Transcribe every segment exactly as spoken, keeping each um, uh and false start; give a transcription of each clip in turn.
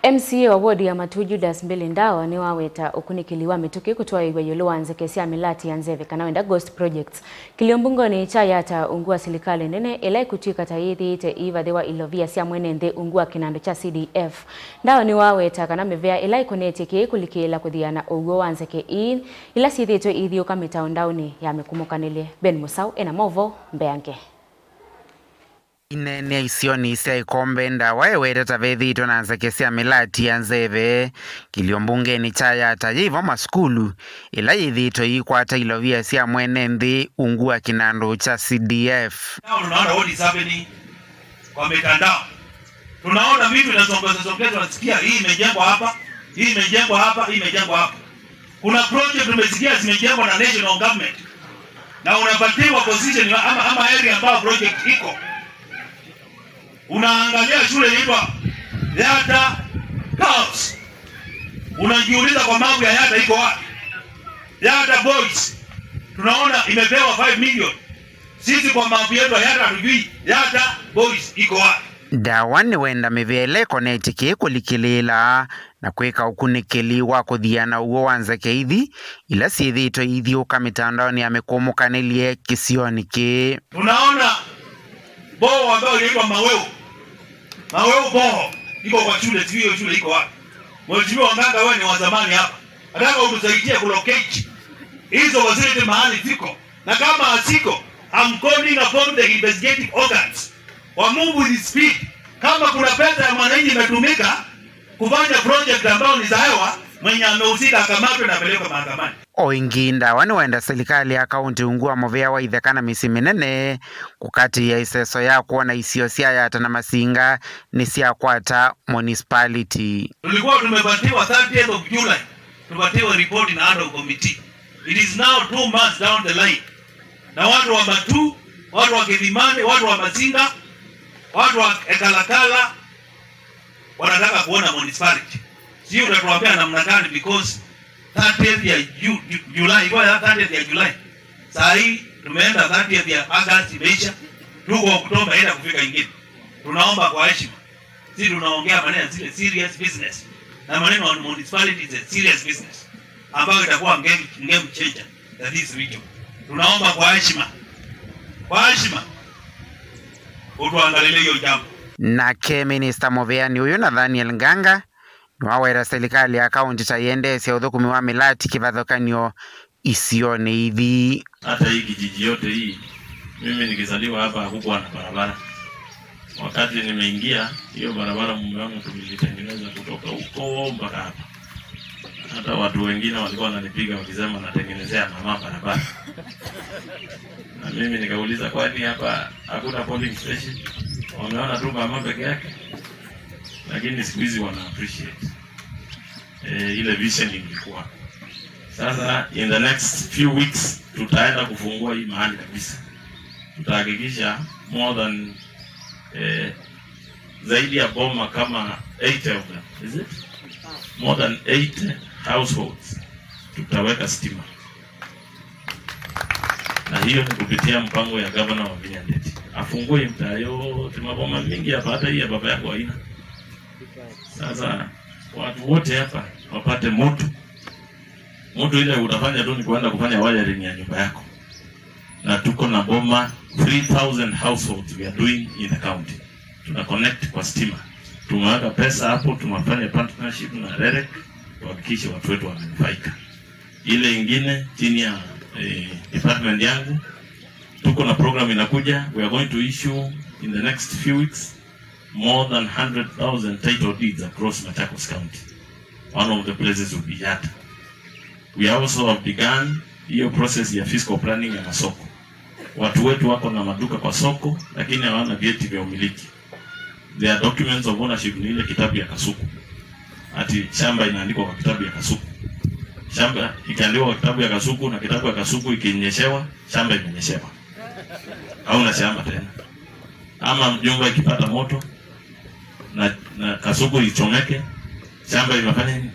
M C A wa wodi ya Matuu Judas Mbili Ndawa nĩwaweta ũkunĩkĩli wa mĩtũkĩ kũtwaĩĩw'a ĩũlũ wa nzeke sya mĩlati ya nzeve kana wenda ghost projects kĩlio mbungenĩ kya Yatta ungu wa silikalĩ nene ĩla ĩkũtw'ĩka ta yĩthĩĩte ĩivathĩwa ilovia sya mwene nthĩ ungu wa kĩnandũ kya C D F. Ndawa nĩwaweta kana mĩvea ĩla ĩkonetye kĩĩ kũlikĩĩla kũthiana ũw'o wa nzeke ii ila syĩthĩĩtwe iithiũũka mĩtaũndaũnĩ ya mĩkũmũkanĩlye. Ben Mũsaũ ena maũvoo mbeange. Ineenea isionĩ sya Ĩkombe, Ndawa ewete ta vethĩĩtwe na nzeke sya mĩlati ya nzeve kĩlio mbungenĩ kya Yatta yĩvo masukulu, ĩla yĩthĩĩtwe ĩikwata ilovia sya mwene nthĩ ungu wa kĩnandũ kya C D F. Now tunaona what is happening kwa mitandao. Tunaona vitu inasongezwa songezwa, tunasikia hii imejengwa hapa, hii imejengwa hapa, hii imejengwa hapa. Kuna project tumesikia zimejengwa na national government, na unapatiwa position ama, ama area ambayo project iko. Unaangalia shule inaitwa Yatta Girls, unajiuliza kwa mambo ya Yatta iko wapi? Yatta Boys tunaona imepewa five million. Sisi kwa mambo yetu ya Yatta hatujui Yatta Boys iko wapi. Ndawa nĩwenda mĩvĩa ĩla ĩkonetye kĩĩ kũlikĩlĩĩla na kwĩka ũkunĩkĩli wa kũthiana ũw'o wa nzeke ithi ila syĩthĩĩtwe iithiũũka mĩtandaonĩ ya mĩkũmũkanĩlye kĩsionĩ kĩĩ. Tunaona boo ambayo inaitwa Maweu. Maweu boo iko kwa shule, sijui hiyo shule iko wapi. Mheshimiwa Nganga, wewe ni wa zamani hapa, nataka utusaidie kulocate hizo facility mahali ziko, na kama haziko, I'm calling upon the investigative organs wa move with speed. Kama kuna pesa ya mwananchi imetumika kufanya project ambayo ni za hewa, mwenye amehusika akamatwe na apelekwe mahakamani. O ĩngĩ, Ndawa nĩwenda silikalĩ ya kaũntĩ ungu wa mũvĩa wa itheka na mĩsyĩ mĩnene kũkatĩĩa ĩseso ya kwona isio sya Yatta na Masinga nĩsyakwata municipality. Tulikuwa tumepatiwa thirtieth of July, tupatiwe report na ad hoc committee. It is now two months down the line. Na watu wa Matuu, watu wa Kithimani, watu wa Masinga, watu wa Ekalakala wanataka kuona municipality. Sijui utatuambia namna gani, because thirtieth ya Ju-, Ju-, July, ilikuwa ya thirtieth ya July. Saa hii tumeenda thirtieth ya August imeisha, tuko Oktoba, enda kufika ingine. Tunaomba kwa heshima. Sisi tunaongea maneno ya zile serious business. Na maneno ya municipality is a serious business ambayo itakuwa game, game changer ya this region. Tunaomba kwa heshima, kwa heshima, utuangalie hiyo jambo. Nake minista mũvĩanĩ ũyũ Nathaniel Nganga nĩwaweta silikalĩ ya kaũntĩ ta ĩendeesya ũthũkũmi wa mĩlati kĩvathũkany'o isionĩ ithi. Hata hii kijiji yote hii, mimi nikizaliwa hapa hakukuwa na barabara. Wakati nimeingia, hiyo barabara mume wangu tulitengeneza kutoka huko mpaka hapa. Hata watu wengine walikuwa wananipiga wakisema natengenezea mama barabara. Na mimi nikauliza, "Kwani hapa hakuna polling station?" Wameona tu mama peke yake. Lakini siku hizi wana appreciate eh, ile vision ilikuwa. Sasa in the next few weeks tutaenda kufungua hii mahali kabisa. Tutahakikisha more than eh, zaidi ya boma kama eighty of them, is it? More than eighty households tutaweka stima. Na hiyo ni kupitia mpango ya gavana wa Vinya Ndeti. Afungue mtaa yote, maboma mingi hapa, hata hii ya baba yako haina. Sasa watu wote hapa wapate moto. Moto ile utafanya tu ni kuenda kufanya wiring ya nyumba yako. Na tuko na boma three thousand households we are doing in the county. Tuna connect kwa stima. Tumeweka pesa hapo, tumefanya partnership na REREC, tuhakikishe watu wetu wamenufaika. Ile ingine chini ya eh, department yangu tuko na program inakuja, we are going to issue in the next few weeks more than hundred thousand title deeds across Machakos County. One of the places will be Yatta. We also have begun hiyo process ya fiscal planning ya masoko. Watu wetu wako na maduka kwa soko lakini hawana vyeti vya umiliki. Their documents of ownership ni ile kitabu ya Kasuku. Ati shamba inaandikwa kwa kitabu ya Kasuku. Shamba ikiandikwa kwa kitabu ya Kasuku na kitabu ya Kasuku ikinyeshewa, shamba imenyeshewa. Hauna shamba tena. Ama nyumba ikipata moto na, na Kasuku ichomeke, shamba imefanya nini?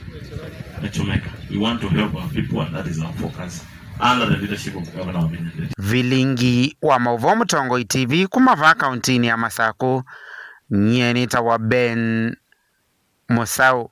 Imechomeka. We want to help our people and that is our focus under the leadership of Governor Wavinya Ndeti. Vilingi wa maũvoo Mũtongoi T V kuma vaa kaũntĩnĩ ya Masakũ, nyie nĩtawa Ben mũsaũ.